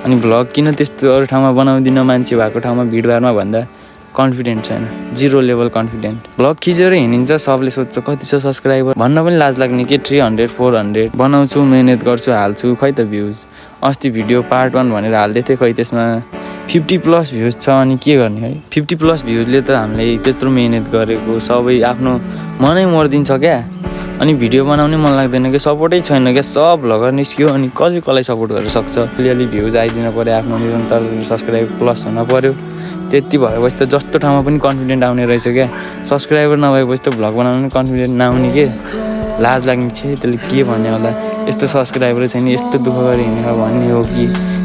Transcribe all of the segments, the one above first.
अनि भ्लग किन त्यस्तो अरू ठाउँमा बनाउँदिनँ मान्छे भएको ठाउँमा भिडभाडमा भन्दा कन्फिडेन्ट छैन, 0 लेभल कन्फिडेन्ट। भ्लग खिचेर हिँडिन्छ, सबले सोध्छ कति छ सब्सक्राइबर भन्न पनि लाज लाग्ने के 300 400 बनाउँछु, मेहनत गर्छु, हाल्छु, खै त भ्युज। अस्ति भिडियो पार्ट 1 भनेर हाल्दै थिएँ, खै त्यसमा 50+ भ्युज छ। अनि के गर्ने है, 50+ भ्युजले त हामीले त्यत्रो मेहनत गरेको सबै आफ्नो मनै मर्दिन्छ क्या। अनि भिडियो बनाउने मन लाग्दैन कि, सपोर्टै छैन क्या, सब भ्लगर निस्क्यो अनि कसलाई सपोर्ट गर्न सक्छ। अलिअलि भ्युज आइदिन पऱ्यो, आफ्नो निरन्तर सब्सक्राइब प्लस हुन पऱ्यो, त्यति भएपछि त जस्तो ठाउँमा पनि कन्फिडेन्ट आउने रहेछ क्या। सब्सक्राइबर नभएपछि त भ्लग बनाउनु पनि कन्फिडेन्ट नआउने के, लाज लाग्ने छे त्यसले के भन्ने होला, यस्तो सब्सक्राइबर छैन, यस्तो दुःख गरी हिँडेको भन्ने हो कि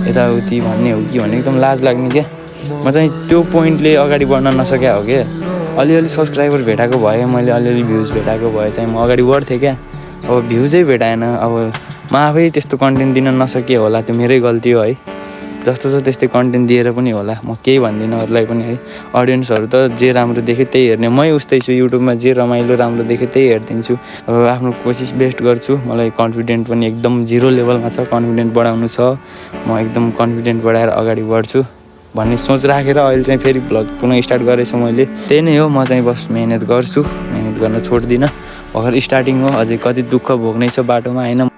यताउति भन्ने हो कि भन्ने एकदम लाज लाग्ने क्या। म चाहिँ त्यो पोइन्टले अगाडि बढ्न नसक्या हो क्या। अलिअलि सब्सक्राइबर भेटाएको भए, मैले अलिअलि भ्युज भेटाएको भए चाहिँ म अगाडि बढ्थेँ क्या। अब भ्युजै भेटाएन, अब म आफै त्यस्तो कन्टेन्ट दिन नसके होला, त्यो मेरै गल्ती हो है। जस्तो छ त्यस्तै कन्टेन्ट दिएर पनि होला, म केही भन्दिनँ अरूलाई पनि है। अडियन्सहरू त जे राम्रो देख्यो त्यही हेर्ने, मै उस्तै छु। युट्युबमा जे रमाइलो राम्रो देख्यो त्यही हेरिदिन्छु। अब आफ्नो कोसिस बेस्ट गर्छु। मलाई कन्फिडेन्ट पनि एकदम 0 लेभलमा छ, कन्फिडेन्ट बढाउनु छ। म एकदम कन्फिडेन्ट बढाएर अगाडि बढ्छु भन्ने सोच राखेर अहिले चाहिँ फेरि भ्लग पुनः स्टार्ट गरेछु मैले। त्यही नै हो, म चाहिँ बस मेहनत गर्छु, मेहनत गर्न छोड्दिनँ। भर्खर स्टार्टिङ हो, अझै कति दुःख भोग्नै छ बाटोमा होइन।